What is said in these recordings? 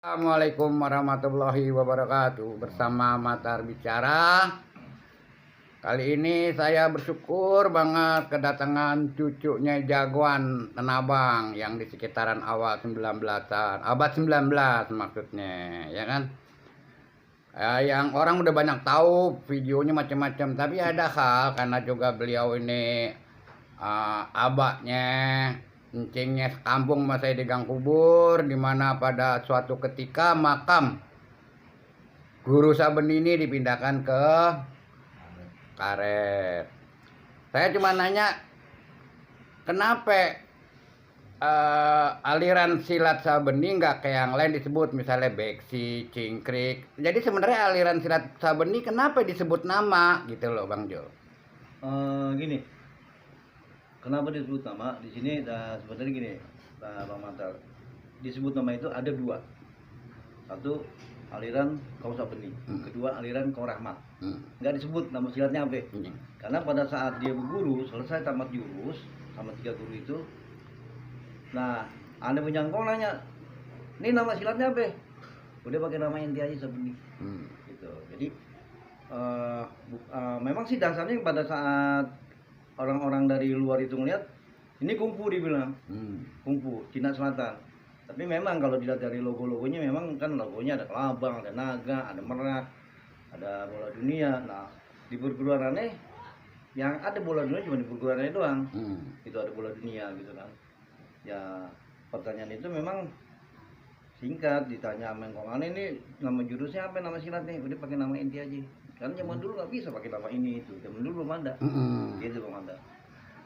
Assalamualaikum warahmatullahi wabarakatuh. Bersama Matar Bicara. Kali ini saya bersyukur banget kedatangan cucunya jagoan Tanah Abang yang di sekitaran awal 19-an, abad 19 maksudnya, ya kan? Yang orang udah banyak tahu videonya macam-macam, tapi ada hal karena juga beliau ini abahnya encingnya sekampung sama saya di Gang Kubur, dimana pada suatu ketika makam Guru Saben ini dipindahkan ke Karet. Saya cuma nanya, kenapa aliran silat Sabeni nggak kayak yang lain disebut, misalnya Beksi, Cingkrik. Jadi sebenarnya aliran silat Sabeni kenapa disebut nama gitu loh, Bang Jo? Gini, kenapa disebut nama? Di sini sebenarnya gini, Bang Mantar. Disebut nama itu ada dua. Satu aliran Kong Sabeni, kedua aliran Kong Rahmat. Nggak disebut nama silatnya apa. Karena pada saat dia berguru, selesai tamat jurus sama 3 guru itu, nah, anda menyangkong nanya, ini nama silatnya apa? Udah pakai nama inti aja Sabeni. Gitu. Jadi memang sih dasarnya pada saat orang-orang dari luar itu ngeliat, ini kungfu dibilang, kungfu Cina Selatan. Tapi memang kalau dilihat dari logo-logonya, memang kan logonya ada kelabang, ada naga, ada merak, ada bola dunia. Nah, di perguruan aneh yang ada bola dunia cuma di perguruan aneh doang. Itu ada bola dunia gitu kan. Ya, pertanyaan itu memang singkat, ditanya sama Kong Aneh, ini nama jurusnya apa, nama silatnya? Udah pakai nama inti aja. Karena zaman dulu nggak bisa pakai nama ini itu, zaman dulu belum ada. Gitu Bang Anda.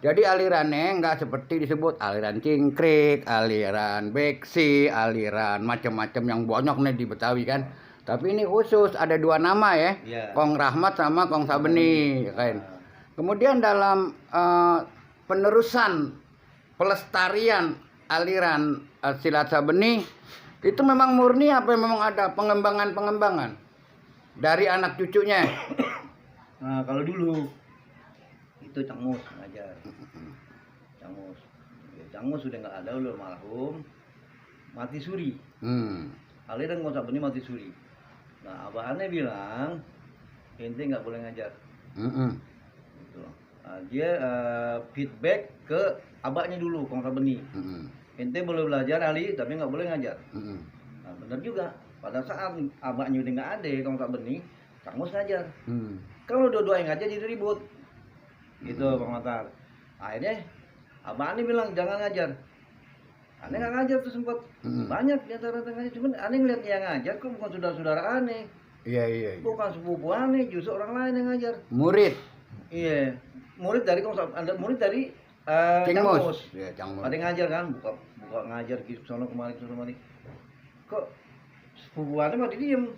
Jadi alirannya nggak seperti disebut aliran Cingkrik, aliran Beksi, aliran macam-macam yang banyak nih di Betawi kan. Tapi ini khusus ada dua nama ya, Kong Rahmat sama Kong Sabeni kan. Kemudian dalam penerusan pelestarian aliran silat Sabeni itu memang murni apa memang ada pengembangan dari anak cucunya? Nah, kalau dulu itu Cangmus ngajar. Cangmus sudah nggak ada, udah almarhum, mati suri. Aliran Kong Sabeni mati suri. Nah, abahannya bilang, ente nggak boleh ngajar. Gitu. Nah, dia feedback ke abahnya dulu, Kong Sabeni. Ente boleh belajar Ali, tapi nggak boleh ngajar. Nah, benar juga. Pada saat abahnya udah nggak ada, Kong Sabeni, Cangmus ngajar. Kalau dua-dua yang ngajar jadi ribut. Gitu Bang Matar. Akhirnya abah Ani bilang jangan ngajar. Aneh nggak ngajar tuh sempat. Banyak di antara ngajar, cuman Aneh ngeliat yang ngajar kok bukan saudara-saudara Aneh. Iya. Bukan sepupu Aneh, justru orang lain yang ngajar. Murid. Iya. Murid dari murid dari Cangmus. Iya, Cangmus. Ada yang ngajar kan, buka ngajar gitu sono kemari. Kok sepupu Aneh mah diem.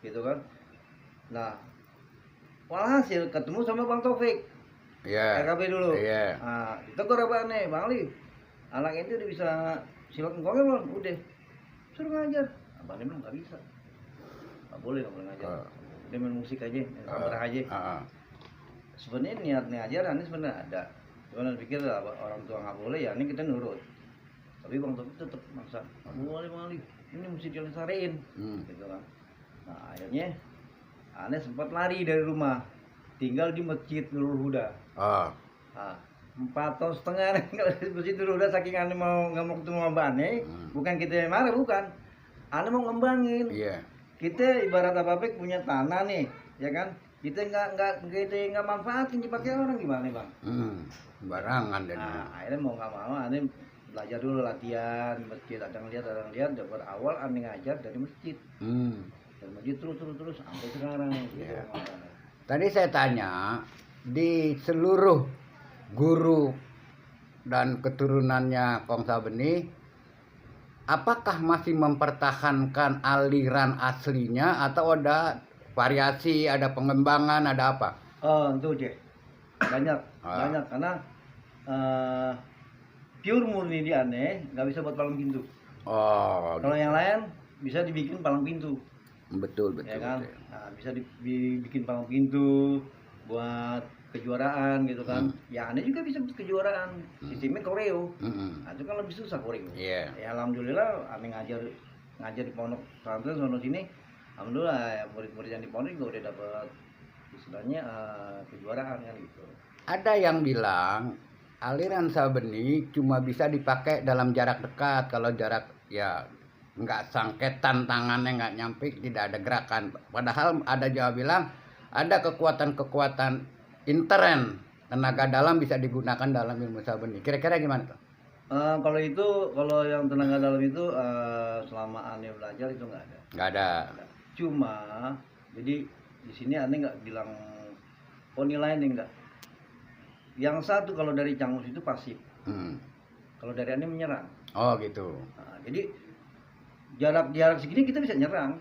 Gitu kan. Nah, walhasil ketemu sama Bang Taufik. RKP dulu. Nah, ditegur apa Aneh, Bang Ali. Anak itu udah bisa silat engkongnya belum? Udah. Suruh ngajar. Abang ini bilang nggak bisa. Nggak boleh ngajar. Dia main musik aja, main kamera aja. Sebenarnya niatnya ajar Aneh sebenarnya ada. Cuma pikir orang tua nggak boleh, ya ini kita nurut. Tapi Bang Taufik tetap maksa. Boleh Bang Ali. Ini mesti dilestariin. Gitu kan. Nah, akhirnya Aneh sempat lari dari rumah. Tinggal di Masjid Nurul Huda. 4 tahun setengah kalau di Masjid Nurul Huda, saking Aneh nggak mau ketemu sama Aneh. Bukan kita yang marah, bukan. Aneh mau ngembangin. Kita ibarat apa punya tanah nih, ya kan? Kita nggak manfaatin dipakai orang, gimana Bang? Barangan dan. Nah, akhirnya mau nggak mau Aneh belajar dulu latihan di masjid. Ada ngeliat. Dari awal Aneh ngajar dari masjid. Dari masjid terus sampai sekarang. Gitu. Tadi saya tanya, di seluruh guru dan keturunannya Kong Sabeni, apakah masih mempertahankan aliran aslinya atau ada variasi, ada pengembangan, ada apa? Itu Cek. Banyak karena pure murni di Aneh nggak bisa buat palang pintu. Kalau yang lain bisa dibikin palang pintu. Betul. Ya kan? Nah, bisa dibikin palang pintu buat kejuaraan gitu kan. Ya Aneh juga bisa buat kejuaraan. Sistemnya koreo. Nah, itu kan lebih susah koreo. Ya alhamdulillah Aneh ngajar ngajar di pondok pesantren sono sini, alhamdulillah ya, murid-murid yang di pondok juga udah dapat istilahnya kejuaraan kan gitu. Ada yang bilang aliran sabeni cuma bisa dipakai dalam jarak dekat. Kalau jarak ya nggak sangketan, tangannya nggak nyampe, tidak ada gerakan. Padahal ada juga bilang ada kekuatan-kekuatan intern, tenaga dalam bisa digunakan dalam ilmu sabeni. Kira-kira gimana tuh? Kalau itu, kalau yang tenaga dalam itu selama aneh belajar itu nggak ada. Nggak ada. Cuma jadi di sini aneh nggak bilang nilai nih nggak. Yang satu kalau dari Cangus itu pasif. Kalau dari aneh menyerang. Oh gitu. Nah, jadi jarak segini kita bisa nyerang,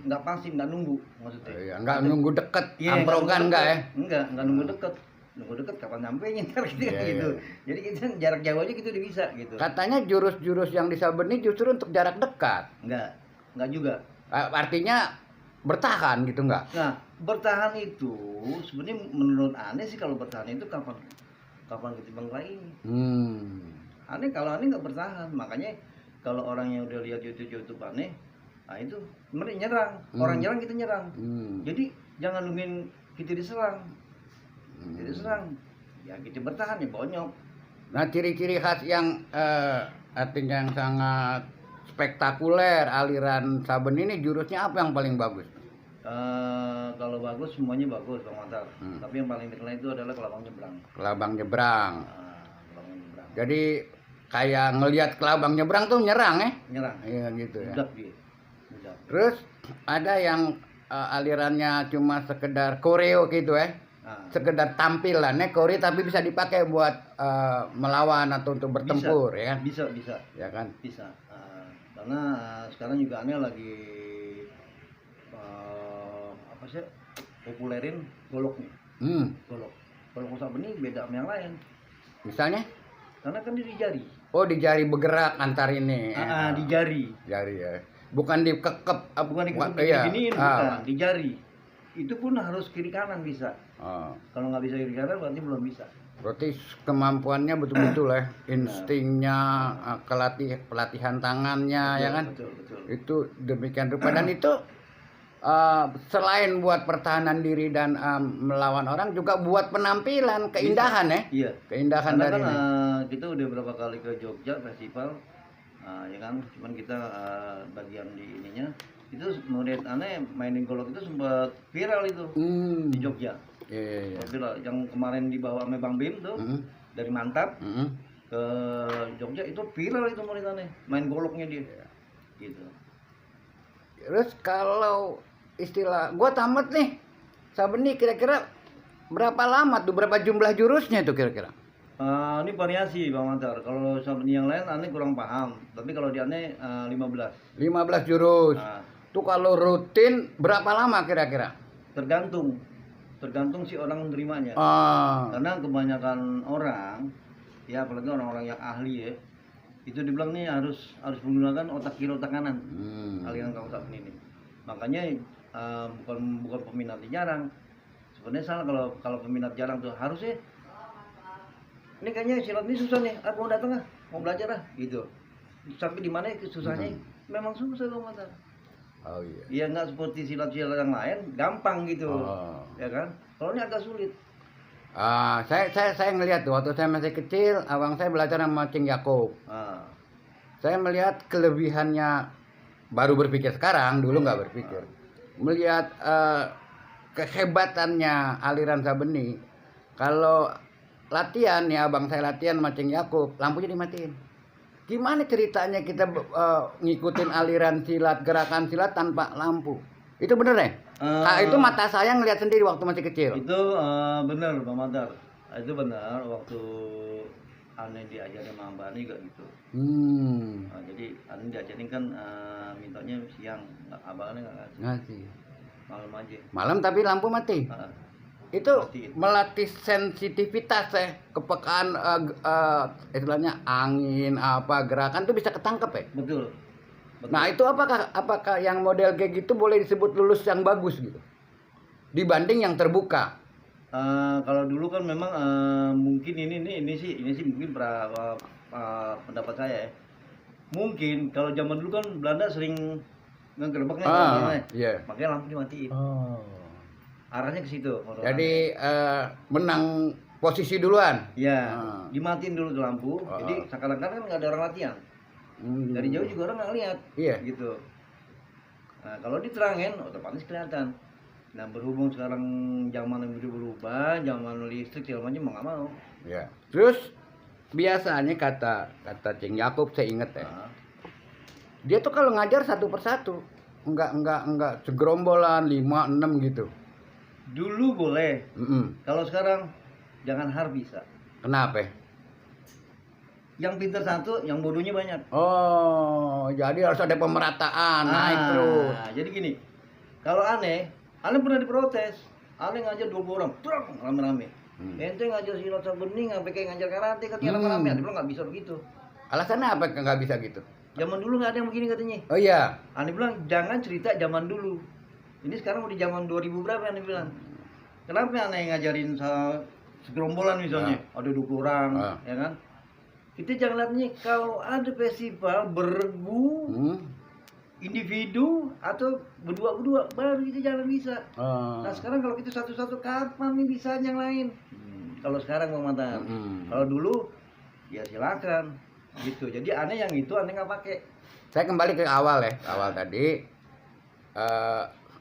nggak pasif, nggak nunggu maksudnya. Iya, nggak nunggu deket, Iya, amprogan nggak ya? Nggak nunggu deket. Nunggu deket kapan nyampe ntar gitu, Iya, gitu. iya. Jadi kita jarak jauh aja kita udah bisa gitu. Katanya jurus-jurus yang di sabeni justru untuk jarak dekat. Nggak juga. Artinya bertahan gitu nggak? Nah, bertahan itu sebenarnya menurut aneh sih, kalau bertahan itu kapan ketimbang ini. Aneh kalau aneh nggak bertahan, makanya kalau orang yang udah lihat YouTube aneh, nah itu mereka nyerang, orang nyerang kita nyerang. Jadi jangan nungguin kita diserang. Kita serang, ya kita bertahan ya bonyok. Nah, ciri-ciri khas yang artinya yang sangat spektakuler aliran saben ini, jurusnya apa yang paling bagus? Kalau bagus semuanya bagus Bang Matar. Tapi yang paling dikenal itu adalah kelabang nyebrang. Kelabang nyebrang. Kelabang nyebrang. Jadi kayak ngelihat kelabang nyebrang tuh nyerang ya? Nyerang. Iya gitu ya. Budak dia. Budak. Terus ada yang alirannya cuma sekedar koreo gitu ya? Sekedar tampilannya koreo tapi bisa dipakai buat melawan atau untuk bertempur ya kan? Bisa. Ya kan? Bisa. Karena sekarang juga aneh lagi apa sih, populerin goloknya. Golok sabeni beda sama yang lain. Misalnya? Karena kan dia di jari. Oh, di jari bergerak antar ini. Di jari. Jari ya. Bukan dikekep, bukan dikekep iya. diginiin, bukan, di jari. Itu pun harus kiri kanan bisa. Kalau nggak bisa kiri kanan berarti belum bisa. Berarti kemampuannya betul-betul ya, instingnya, pelatihan tangannya, betul, ya kan? Betul. Itu demikian rupa, dan itu selain buat pertahanan diri dan melawan orang, juga buat penampilan, keindahan ya. Iya. Keindahan karena dari kan, kita udah berapa kali ke Jogja festival, ya kan, cuman kita bagian di ininya itu murid aneh mainin golok itu sempat viral itu di Jogja. Iya. Viral yang kemarin dibawa sama Bang Bim tuh dari Mantap ke Jogja, itu viral itu murid aneh main goloknya dia. Gitu. Terus kalau istilah gua tamat nih sabeni, kira-kira berapa lama tuh, berapa jumlah jurusnya tuh kira-kira? Ini variasi Bang Mantar. Kalau sabeni yang lain aneh kurang paham, tapi kalau di aneh 15 jurus. Tuh kalau rutin berapa lama kira-kira? Tergantung si orang menerimanya. Karena kebanyakan orang, ya apalagi orang-orang yang ahli ya, itu dibilang nih harus menggunakan otak kiri otak kanan. Aliran kalau sabeni ini. Makanya bukan peminatnya jarang. Sebenarnya salah kalau peminat jarang tuh harusnya. Ini kayaknya silat ini susah nih. Mau datang ah, mau belajar ah, gitu. Sampai di mana susahnya? Memang susah Bang Mantar. Oh iya. Iya, nggak seperti silat-silat yang lain gampang gitu. Ya kan? Kalau ini agak sulit. Saya ngelihat tuh waktu saya masih kecil, abang saya belajar sama Cing Yakob. Saya melihat kelebihannya, baru berpikir sekarang, dulu nggak berpikir. Melihat kehebatannya aliran sabeni. Kalau latihan ya, abang saya latihan sama Cing Yakob, lampunya dimatiin. Gimana ceritanya kita ngikutin aliran silat, gerakan silat tanpa lampu? Itu bener ya? Itu mata saya ngeliat sendiri waktu masih kecil. Itu benar Bang Mantar. Itu benar waktu aneh diajarin sama Mbak Ani juga gitu. Jadi aneh diajarin kan mintanya siang, abangnya nggak ngasih. Malam aja. Malam tapi lampu mati. Itu melatih sensitivitas ya, kepekaan istilahnya angin apa gerakan tuh bisa ketangkep ya. Betul. Nah itu apakah yang model kayak gitu boleh disebut lulus yang bagus gitu dibanding yang terbuka? Kalau dulu kan memang mungkin ini sih mungkin pendapat saya ya. Mungkin kalau zaman dulu kan Belanda sering ngegerebeknya iya. makanya lampu dimatiin. Oh. Arahnya ke situ. Jadi menang posisi duluan. ya, Ah. dimatiin dulu tuh lampu. Jadi seakan-akan kan nggak ada orang latihan. Dari jauh juga orang nggak lihat. Iya. Gitu. Nah, kalau diterangin otomatis kelihatan. Nah, berhubung sekarang zaman yang udah berubah, zaman listrik segala macam mau nggak mau. Ya. Terus biasanya kata Cing Yakub saya inget ya. Nah, Dia tuh kalau ngajar satu persatu, enggak segerombolan 5 6 gitu. dulu boleh. Mm-mm. Kalau sekarang jangan harus bisa. Kenapa? Yang pintar satu, yang bodohnya banyak. Oh, jadi harus ada pemerataan, naik terus. Jadi gini, kalau aneh pernah diprotes. Aneh ngajar 20 orang, truk, rame-rame. Ente ngajar silat sabeni, sampai kayak ngajar karate, katanya rame-rame. Dia bilang nggak bisa begitu. Alasannya apa nggak bisa gitu? Zaman dulu nggak ada yang begini katanya. Oh iya. Aneh bilang jangan cerita zaman dulu. Ini sekarang udah zaman 2000 berapa Aneh bilang. Kenapa Aneh ngajarin segerombolan misalnya, ada 20 orang, ya kan? Kita jangan lihat nih kalau ada festival bergu individu atau berdua baru kita jangan bisa. Nah sekarang kalau kita satu-satu kapan nih bisa yang lain? Kalau sekarang Bang Mantan, kalau dulu ya silakan gitu. Jadi Aneh yang itu Aneh nggak pakai. Saya kembali ke awal ya, awal tadi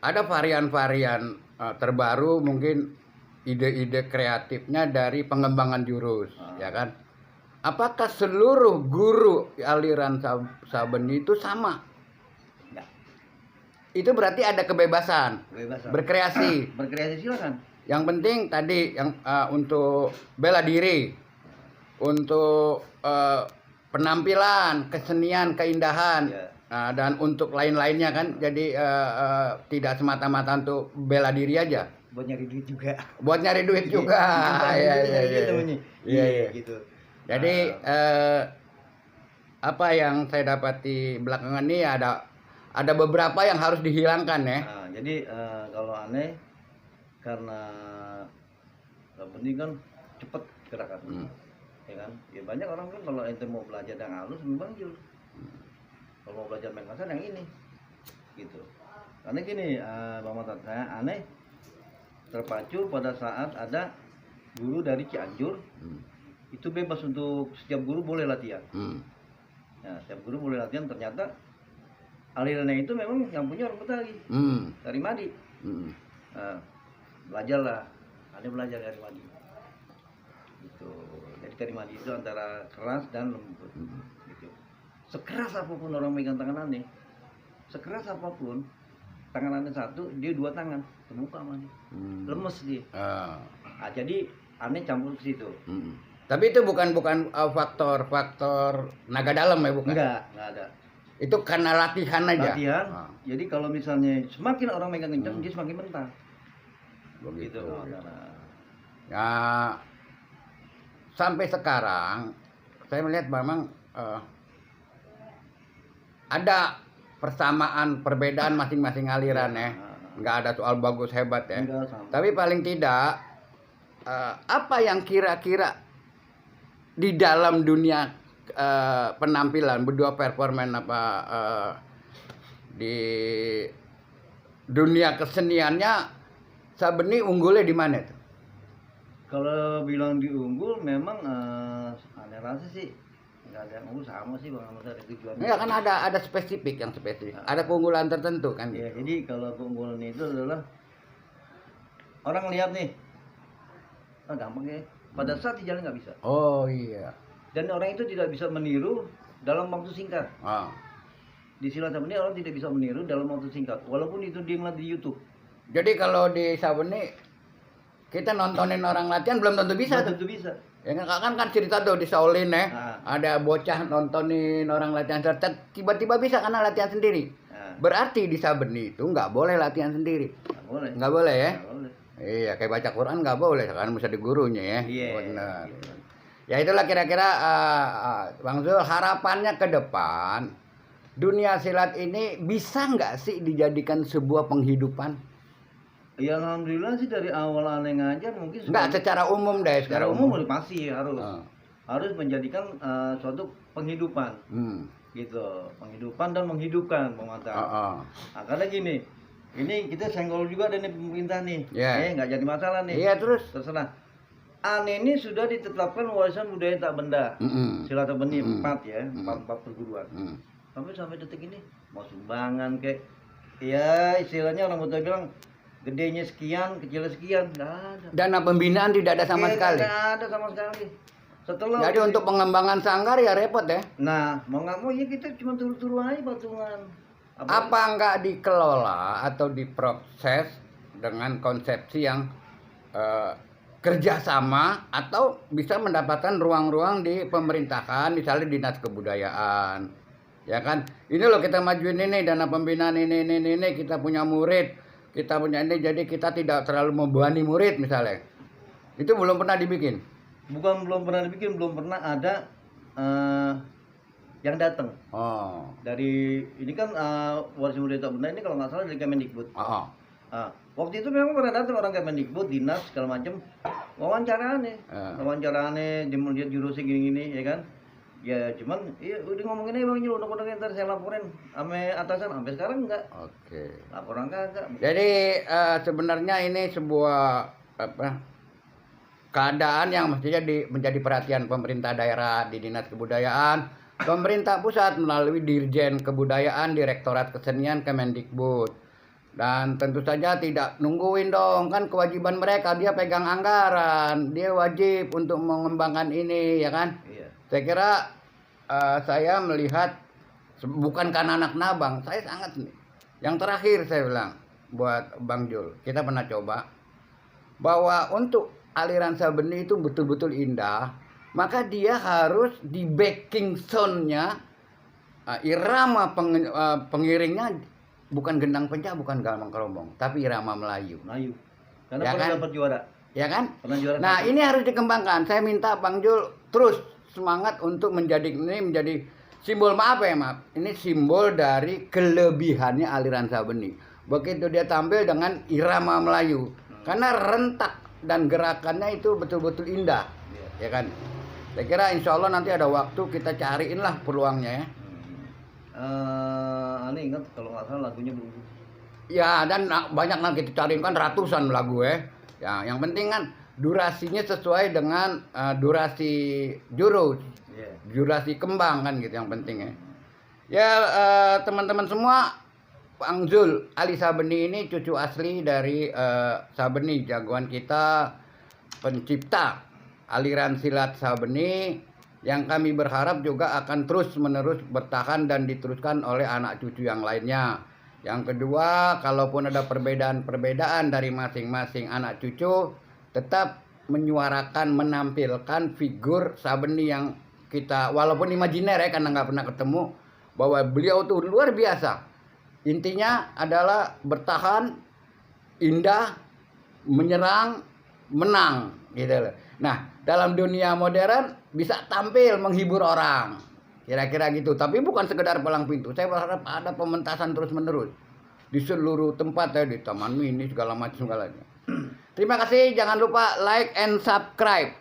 ada varian-varian terbaru mungkin ide-ide kreatifnya dari pengembangan jurus, ya kan? Apakah seluruh guru aliran Sabeni itu sama? Enggak. Itu berarti ada kebebasan. Berkreasi. Berkreasi silakan. Yang penting tadi yang untuk bela diri, untuk penampilan, kesenian, keindahan, dan untuk lain-lainnya kan. Jadi tidak semata-mata untuk bela diri aja. Buat nyari duit juga. Buat nyari duit juga. Iya. Gitu. Jadi apa yang saya dapati belakangan ini ada beberapa yang harus dihilangkan ya. Nah, jadi kalau Aneh karena penting kan cepet gerakan, ya kan? Ya banyak orang kan kalau ente mau belajar yang halus memang jul. Kalau mau belajar main kasar yang ini, gitu. Karena gini, Bang Matan, saya Aneh terpacu pada saat ada guru dari Cianjur. Itu bebas untuk setiap guru boleh latihan. Nah, setiap guru boleh latihan, ternyata alirannya itu memang yang punya orang Betawi, dari Madi. Nah, belajarlah, ada belajar dari Madi. Gitu. Jadi dari Madi itu antara keras dan lembut. Gitu. Sekeras apapun orang megang tangan Aneh, sekeras apapun tangan Aneh satu, dia 2 tangan, terbuka Madi, lemes dia. Nah, jadi Aneh campur ke situ. Tapi itu bukan faktor naga dalam ya, bukan? Enggak ada. Itu karena latihan aja. Latihan. Jadi kalau misalnya semakin orang megang kencang, dia semakin mentah. Begitu. Nah. Ya, sampai sekarang saya melihat memang ada persamaan, perbedaan masing-masing aliran ya. Nggak ada soal bagus hebat ya. Tapi paling tidak apa yang kira-kira di dalam dunia penampilan berdua performan di dunia keseniannya Sabeni unggulnya di mana tuh? Kalau bilang diunggul memang Aneh rasa sih nggak ada yang unggul, sama sih Bang Ahmad dari tujuannya. Ya kan ada spesifik yang spesifik. Ada keunggulan tertentu kan? Ya, jadi kalau keunggulan itu adalah orang lihat nih, gampang ya. Pada saat di jalan nggak bisa. Oh iya. Dan orang itu tidak bisa meniru dalam waktu singkat. Di silat Sabeni orang tidak bisa meniru dalam waktu singkat, walaupun itu dia ngeliat di YouTube. Jadi kalau di Sabeni kita nontonin orang latihan belum tentu bisa. Belum tentu bisa. Ya kan cerita tuh di Shaolin ya, ada bocah nontonin orang latihan serta tiba-tiba bisa karena latihan sendiri. Berarti di Sabeni itu nggak boleh latihan sendiri. Nggak boleh ya. Nggak boleh. Iya, kayak baca Quran nggak boleh, kan mesti di gurunya ya. Iya. Benar. Ya itulah kira-kira Bang Zul, harapannya ke depan dunia silat ini bisa nggak sih dijadikan sebuah penghidupan? Ya alhamdulillah sih dari awal Aneh ngajar mungkin. Nggak secara umum deh, secara umum pasti harus menjadikan suatu penghidupan. gitu, penghidupan dan menghidupkan pematang. Nah, karena gini, ini kita senggol juga dari pemerintah nih, nggak jadi masalah nih. Iya, terus terserah. Ane ini sudah ditetapkan warisan budaya tak benda, Silatabeni 4 ya, 4 perguruan. Sampai detik ini mau sumbangan kayak, ya istilahnya orang Buta bilang gedenya sekian, kecilnya sekian, nggak ada. Dana pembinaan tidak ada sama sekali. Nggak ada sama sekali. Setelah jadi untuk pengembangan sanggar ya repot ya. Nah, mau nggak mau ya kita cuma turu-turu aja patungan. Apa nggak dikelola atau diproses dengan konsepsi yang kerjasama atau bisa mendapatkan ruang-ruang di pemerintahan, misalnya dinas kebudayaan, ya kan? Ini loh kita majuin ini dana pembinaan ini kita punya murid, kita punya ini, jadi kita tidak terlalu membebani murid misalnya. Itu belum pernah dibikin. Bukan belum pernah dibikin, belum pernah ada yang datang. Dari ini kan warisan budaya tak benda ini kalau nggak salah dari Kemendikbud. Waktu itu memang pernah datang orang Kemendikbud, dinas segala macam, wawancara aneh, dia melihat jurusnya gini-gini, ya kan? Ya cuman, iya udah ngomongin aja Bang Jul, undang-undangnya ntar saya laporin ame atasan, sampai sekarang enggak. Laporan kagak. Jadi sebenarnya ini sebuah keadaan yang mestinya menjadi perhatian pemerintah daerah di dinas kebudayaan, pemerintah pusat melalui Dirjen Kebudayaan, Direktorat Kesenian Kemendikbud. Dan tentu saja tidak nungguin dong, kan kewajiban mereka, dia pegang anggaran, dia wajib untuk mengembangkan ini, ya kan? Saya kira saya melihat bukan karena anak nabang, saya sangat nih. Yang terakhir saya bilang buat Bang Jul, kita pernah coba bahwa untuk aliran Sabeni itu betul-betul indah, maka dia harus di backing sound-nya, irama pengiringnya bukan gendang pencak, bukan galang kerombong, tapi irama Melayu. Karena ya pernah dapat juara. Ya kan? Juara. Nah, ini harus dikembangkan. Saya minta Bang Jul terus semangat untuk menjadi simbol, maaf. Ini simbol dari kelebihannya aliran Sabeni. Begitu dia tampil dengan irama Melayu. Karena rentak dan gerakannya itu betul-betul indah. Ya kan? Saya kira insya Allah nanti ada waktu kita cariin lah peluangnya ya. Aneh ingat kalau nggak salah lagunya belum. Ya, dan banyak nanti kita cariin kan ratusan lagu ya. Ya, yang penting kan durasinya sesuai dengan durasi jurus, durasi kembang kan gitu yang penting ya. Ya teman-teman semua, Bang Jul Ali Sabeni ini cucu asli dari Sabeni, jagoan kita, pencipta aliran silat Sabeni, yang kami berharap juga akan terus-menerus bertahan dan diteruskan oleh anak cucu yang lainnya. Yang kedua, kalaupun ada perbedaan-perbedaan dari masing-masing anak cucu, tetap menyuarakan, menampilkan figur Sabeni yang kita, walaupun imajiner ya, karena nggak pernah ketemu, bahwa beliau tuh luar biasa. Intinya adalah bertahan, indah, menyerang, menang gitu loh. Nah, dalam dunia modern bisa tampil menghibur orang, kira-kira gitu. Tapi bukan sekedar palang pintu. Saya berharap ada pementasan terus-menerus di seluruh tempat ya, di Taman Mini segala macam segalanya. Terima kasih, jangan lupa like and subscribe.